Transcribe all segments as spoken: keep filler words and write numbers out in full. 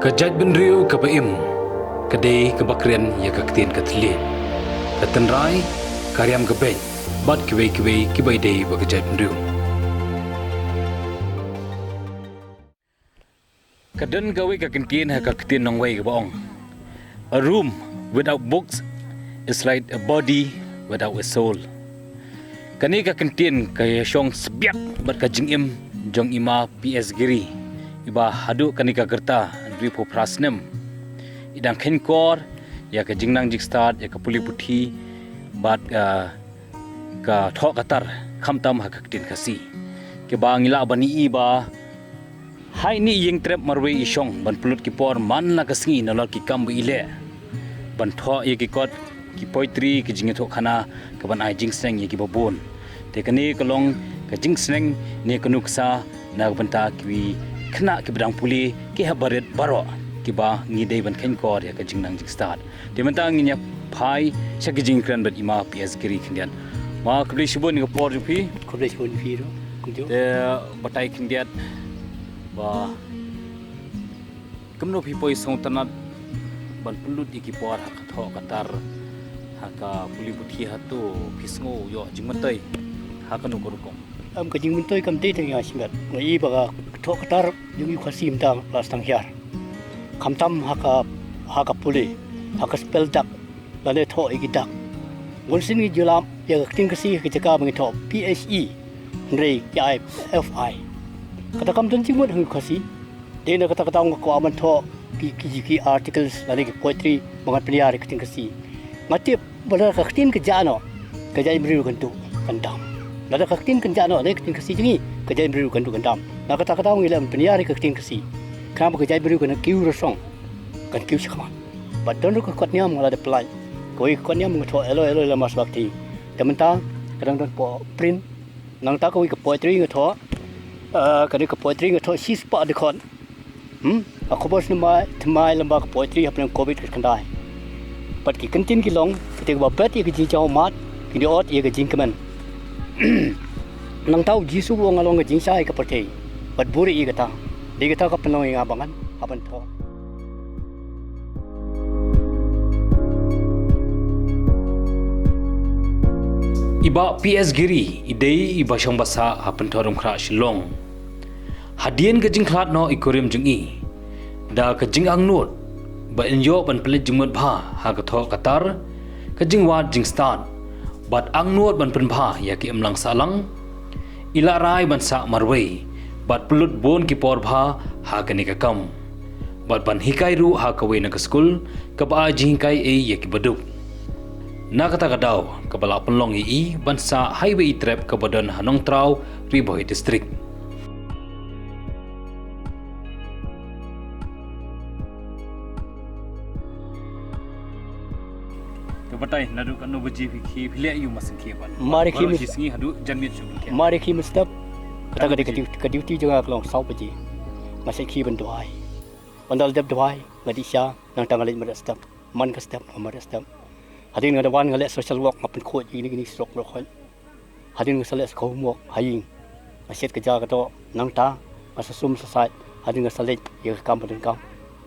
Ka jaitbynriew kaba im ka dei kaba kren ïa ka ktien ka thylliej, ka tynrai, ka riam ka beit bad kiwei kiwei kiba ïadei bad ka jaitbynriew. Ka don kawei ka kyntien ha ka ktien nongwei kaba ong, "A room without books is like a body without a soul." Kane ka kyntien ka ïashong sbiak bad ka jingim jong i Ma P S Giri, iba haduh kane ka rta hynriewphew phra snem i dang kheiñkor ïa ka jingnang jingstad ïa ka pule puthi bad, ah, ka thoh ka tar, khamtam ha ka ktien Khasi. Kiba ngi lah ban ïohi ba ha ine i ïing trep marwei i shong ban pynlut ki por man la ka sngi nalor ki kam ba i leh, ban thoh ïa ki kot, ki poetry, ki jingïathuhkhana kaban ai jingsneng ïa kiba bun. Te kane ka long ka jingsneng ne ka nuksa na ka bynta kiwei ki khynnah kiba dang pule, ki heh barit baroh kiba ngi dei ban kheiñkor ïa ka jingnang jingstad. Te mynta ngin ïa phai sha ki jingkren bad i Ma P S Giri khyndiat. Ma, khublei shibun ïa ka por jong phi. Khublei shibun ïa phi ruh, kumjuh. Te batai khyndiat ba kumno phi poi sngewtynnat ban pynlut ïa ki por ha ka thoh ka tar ha ka pule puthi, hato phi sngew ïoh jingmyntoi ha kano ka rukom? Em, ka jingmyntoi kam dei tang ïa shimet. Nga i ba ka thoh ka tar jong ngi u Khasi mynta la sdang hiar. Khamtam ha ka, ha ka pule, ha ka spell dak, lane thoh ïa ki dak. Bunsien ngi ju lap ïa ka ktien Khasi ha ka jaka ba ngi thoh P H E, hynrei ki ai F I. Kata kam don jingmut ha ngi u Khasi. Dei na kata ka daw nga kwah ban thoh ki, ki, ki articles lane ki poetry ba ngan pynïar ïa ka ktien Khasi. Nga tip ba lada ka ktien kan jah noh, ka jaitbynriew kan duh kan dam. Lada ka ktien kan jah noh, lane ka ktien Khasi jong ngi, ka jaitbynriew kan duh kan dam. Na kata ka daw ngi lah ban pynïar ïa ka ktien Khasi. Khnang ba ka jaitbynriew kan kiew rasong, kan kiew shakhmat. Bad don ruh ka kot niam nga la dep pyllait. Kawei ka kot niam nga thoh Eloi Eloi lama sabakti. Te mynta ka dang don hapoh print. Nangta kawei ka poetry nga thoh, eh, kane ka poetry nga thoh shispah dkhot. Hmm? Ka khubor snem thymmai lyngba ka poetry hapdeng Covid khatkhyndai. Bad ki kyntien ki long, kata kaba bet ïa ka jingjaw mad, kine ot ïa ka jingkmen. Nangta u Jisu u ong, "Nga long ka jingshai ka pyrthei, bad buhrieh ïa kata." Dei kata ka pynlong ïa nga ba ngan hap ban thoh. I Bah P S Giri i dei iba shong basa ha Pynthorumkhrah Shillong. Hadien ka jingkhlad noh i kurim jong i da ka jingangnud ba in ïoh ban pynleit jingmut bha ha ka thoh ka tar, ka jingwad jingstad bad angnud ban pynbha ïa ka imlang sahlang, i la rai ban sah marwei bad pynlut bun ki por bha ha kane ka kam, bad ban hikai ruh ha kawei na ka skul kaba ai jinghikai ei ïa kiba duk. Na kata ka daw kaba la pynlong ïa i ban sah ha iwei i trep kaba don ha Nongtraw, Ri Bhoi District. Te batai, naduh katno baje phi khie, phi leh ïa u ma sngewkhie pat? Mar ïa khie baroh shi sngi haduh janmiet shu phi khie. Mar ïa khie mynstep. Kata ka dei ka duty, ka duty jong nga ka long saw baje. Nga sngewkhie ban duwai. Ynda la dep duwai nga dih sha, nangta nga leit mareh step. Man ka step, nga mareh step. Hadien nga da wan nga leh social work, nga pynkhuid ïa kine kine surok baroh khoit. Hadien nga sa leh sa ka homework ha ïing, nga shet ka ja ka doh, nangta nga sa sum sa sait. Hadien nga sa leit ïa ka kam ba donkam.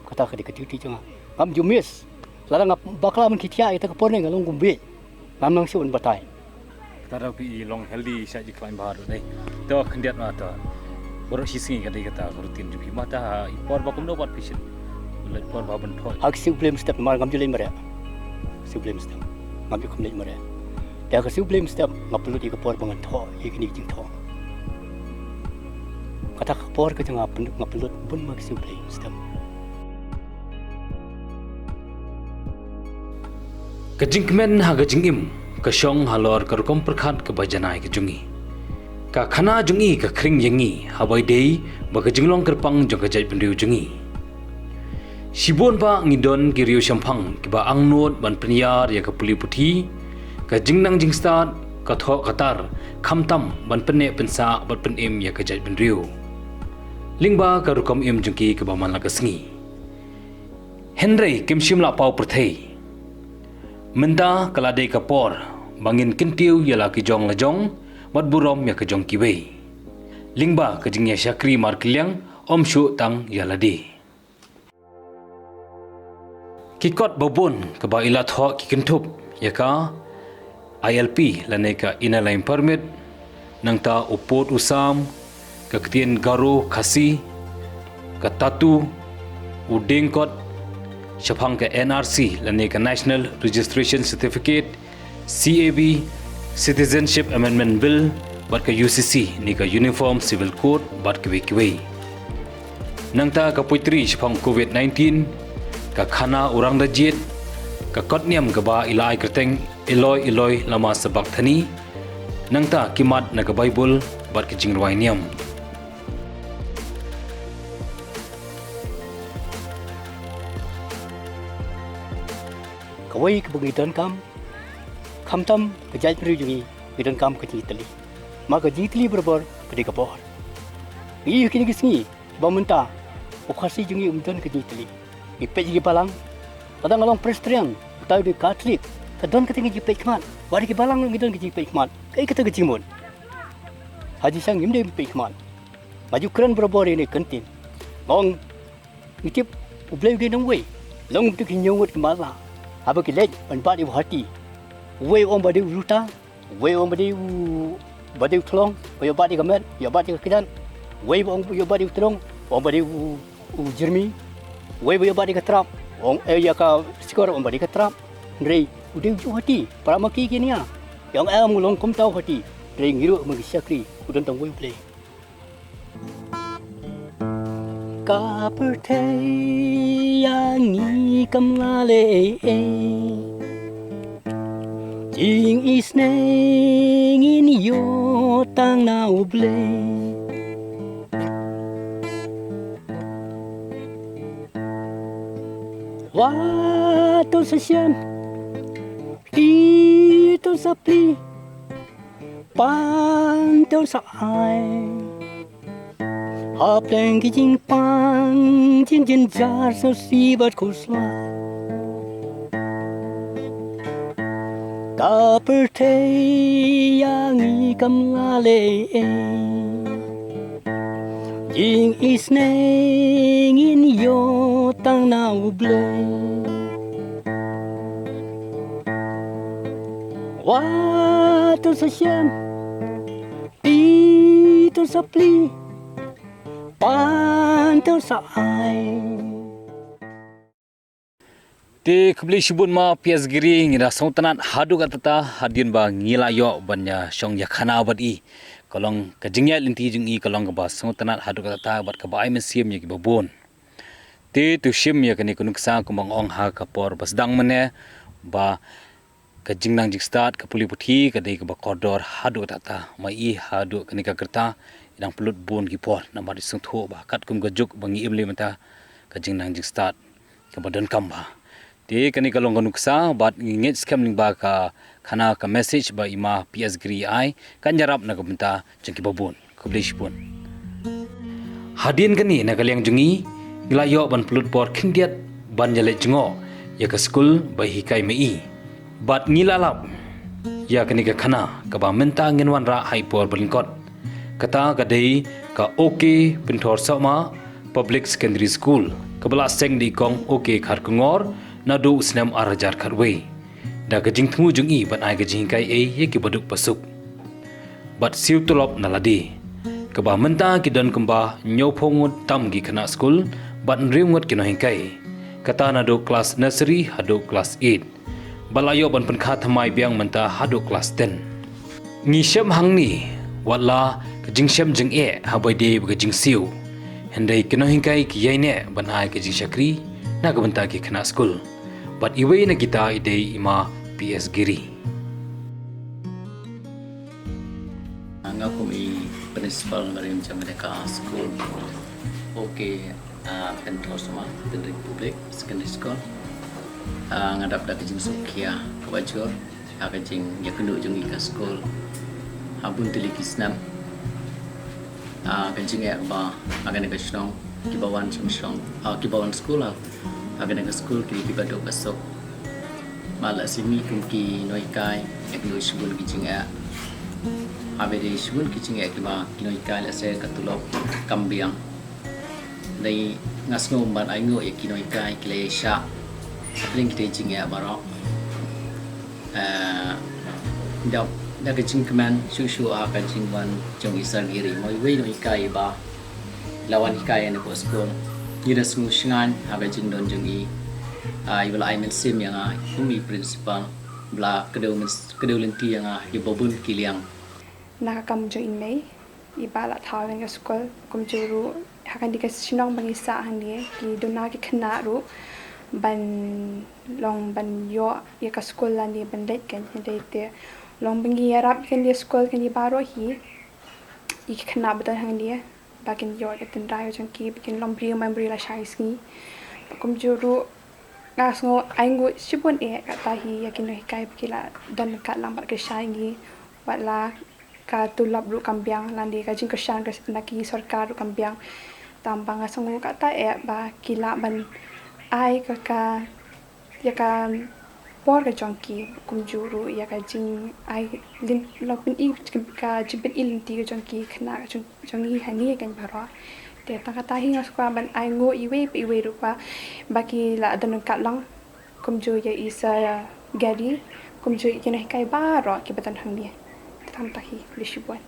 Kata ka dei ka duty jong nga. Ngam ju miss. Lada nga bakla ban khie thiah ïa kata ka por ne nga long kum bieit. Ngam nang shuh ban batai. Kata ruh phi long healthy sha jingkhlaiñ bha ruh dei. To khyndiat ma to. Baroh shi sngi ka dei kata ka routine jong phi ma ta ha i por ba kumno pat phi shim. Leit por ba ban thoh. Ha ka siew blei mynstep namar ngam ju leit mareh. Siew blei mynstep. Ngam ju kham leit mareh. Te ha ka siew blei mynstep nga pynlut ïa ka por ba ngan thoh ïa kine ki jingthoh. Kata ka por ka jong nga pyn-, nga pynlut bun ma ka siew blei mynstep. Ka jingkmen ha ka jingim ka shong halor ka rukom pyrkhat kaba janai ka jong i. Ka khana jong i ka khring ïa ngi ha ba i dei ba ka jinglong kyrpang jong ka jaitbynriew jong i. Shibun ba ngi don ki riewshemphang kiba angnud ban pynïar ïa ka pule puthi, ka jingnang jingstad, ka thoh ka tar, khamtam ban pynneh pynsah bad pynim ïa ka jaitbynriew lyngba ka rukom im jong ki kaba man la ka sngi. Hynrei kim shym la paw pyrthei. Mynta ka la dei ka por ba ngin kyntiew ïa la ki jong la jong bad burom ïa ka jong kiwei. Lyngba ka jingïashakri markylliang, ym shuh tang ïa lade. Ki kot babun kaba i la thoh ki kynthup ïa ka I L P lane ka Inner Line Permit, nangta u pud u sam, ka ktien Garo Khasi, ka tattoo, u dieng kot shaphang ka N R C lane ka National Registration Certificate, C A B, Citizenship Amendment Bill, bad ka U C C ne ka Uniform Civil Code bad kiwei kiwei. Nangta ka poetry shaphang covid nineteen, ka khana u rang da jied, ka kot niam kaba i la ai kyrteng Eloi Eloi lama sabakthani, nangta ki mat na ka Baibl bad ka jingrwai niam. Kawei kaba ngi donkam, khamtam ka jaitbynriew jong ngi, ngi donkam ka jingtylli. Ma ka jingtylli barabor ka dei ka bor. Ngi ïohi kine ki sngi ba mynta u Khasi jong ngi um don ka jingtylli. Ngi peit ïa ki balang, lada nga long Presbyterian, uta u dei Catholic, ka don kata ka jingpeit khmat. Wat ïa ki balang ngi don ka jingpeit khmat. Kaei kata ka jingmut? Ha jingshisha ngim dei peit khmat. Nga ju kren barabor ïa kane ka kyntien. Nga ong, ngi tip U Blei u dei nongwei. Long kumta ki hynñiew ngut ki matlah, haba ki leit ban bat ïa u hati, uwei u ong ba dei u ruta, uwei u ong ba dei u, ba dei u thlong, ba ïoh bat ïa ka met, ïoh bat ïa ka kjat. Uwei ba ong ïoh bat ïa u tdong, u ong ba dei u, u jyrmi. Uwei ba ïoh bat ïa ka trap, u ong, eh, ïa ka shkor, u ong ba dei ka trap. Hynrei u dei u hati, para ma ki ki nia. Ïa ong em u long kumta u hati. Hynrei ngi ruh ma ngi shakri, u don tang uwei U Blei. Ka pyrthei ïa ngi kam lah leh ei ei. Jingisynei ngin ïoh tang na U Blei. Wat to sa shem, kti to sa plie, pan to sa ai. Hapdeng ki jingpang, jin jynjar sngewsih bad khuslai. Ka pyrthei ïa ngi kam lah leh ei ei. Jingisynei ngin ïoh tang na U Blei. Wat to sa shem, kti to sa plie, pan to sa ai. Te khublei shibun ma P S Giri, ngi da sngewtynnat haduh katta katta hadien ba ngi la ïoh ban ïa shong ïa khana bad i. Ka long ka jingïaid lynti jong i ka long kaba sngewtynnat haduh katta katta bad kaba ai mynsiem ïa kiba bun. Te to shim ïa kane ka nuksa kumba nga ong ha ka por ba sdang mynne ba ka jingnang jingstad, ka pule puthi ka dei kaba kordor haduh katta katta. Ma i haduh kane ka rta i dang pynlut bun ki por namar i sngewthuh ba katkum ka juk ba ngi im lei mynta ka jingnang jingstad kaba donkam bha. Te kane ka long ka nuksa bad ngi ngeit skhem lyngba ka khana ka message ba i ma P S Giri i ai kan ïarap na ka bynta jong kiba bun. Khublei shibun. Hadien kane na ka liang jong ngi, ngi la ïoh ban pynlut por khyndiat ban ïaleit jngoh ïa ka skul ba hikai ma i. Bad ngi la lap ïa kane ka khana kaba mynta ngin wanrah ha i por ba lyngkot. Kata ka dei ka O K Pynthor Sawma Public Secondary School, kaba la seng da i kong O K Kharkongor naduh u snem ar hajar khatwei. Da ka jingthmu jong i ban ai ka jinghikai ei ïa ki baduk basuk bad siew tulop na lade. Kaba mynta ki don kumba hynñiewphew ngut tam ki khynnah skul bad hynriew ngut ki nonghikai. Kata naduh klas nursery haduh klas eight. Bad la ïoh ban pynkha thymmai biang mynta haduh klas ten. Ngi shem hangne, wat la ka jingshem jingeh haba ïadei bad ka jingsiew. Hynrei ki nonghikai ki ïaineh ban ai ka jingshakri na ka bynta ki khynnah skul. Bad iwei na kita i dei i ma P S Giri. Nga kum i principal nga rim jong ka skul O K, ah, Pynthor Sawma Tynring Public Secondary School. Ah, nga dap da ka jingsuk khia kaba jur ha ka jingïakynduh jong i ka skul ha bun tylli ki snem. Ah, ka jingeh ba ha kane ka shnong kiba wan shnong shnong, ah, kiba wan skul ha kane ka skul ki kiba duk ka suk. Ba la simi kum ki nonghikai ïakynduh shibun ki jingeh. Haba dei shibun ki jingeh kiba ki nonghikai la se ka tulop kam biang. Dei nga sngew ban ai nguh ïa ki nonghikai ki la ïa shah Ring kita jingeh baroh. Eh, da, da ka jingkmen shuh shuh ha ka jingwan jong i Sir Giri. Mo iwei nonghikai ba la wan hikai ïa nga ha skul. Ngi da sngew shngaiñ ha ka jingdon jong i. Ah, i ba la ai mynsiem ïa nga kum i principal. Ba la kdew myns-, kdew lynti ïa nga ïa ba bun ki liang. Na ka kam jong i mei, i ba la thaw ïa nga ha skul, kumjuh ruh ha kane ka shnong ba ngi sah hangne, ki duna ki khynnah ruh ban long ban ïoh ïa ka skul lane ban leit kein. Hynrei te long ba ngi ïarap ïa kane ka skul kane baroh hi, ïa ki khynnah ba don hangne ba kin ïoh ïa ka tynrai ka jong ki, ba kin long briew man briew lashai sngi. Ba kumjuh ruh nga sngew ainguh shibun eh kata hi ïa ki nonghikai ba ki la don ryngkat lang bad ka shai ngi, wat la ka tulop ruh kam biang lane ka jingkyrshan ka na ki sorkar ruh kam biang. Tang ba nga sngew kata eh ba ki lah ban ai ka, ka, ïa ka por ka jong ki, kumjuh ruh ïa ka jingai lyn-, long pyni, ka jingpyni lynti ka jong ki khynnah ka jong, jong ngi hangne kein baroh. Te tang kata hi nga sngew kwah ban ainguh iwei pa iwei ruh ba, ba ki la don ryngkat lang. Kumjuh ïa i Sir Gary, kumjuh ïa ki nonghikai baroh ki ba don hangne. Te tang kata hi, khublei shibun.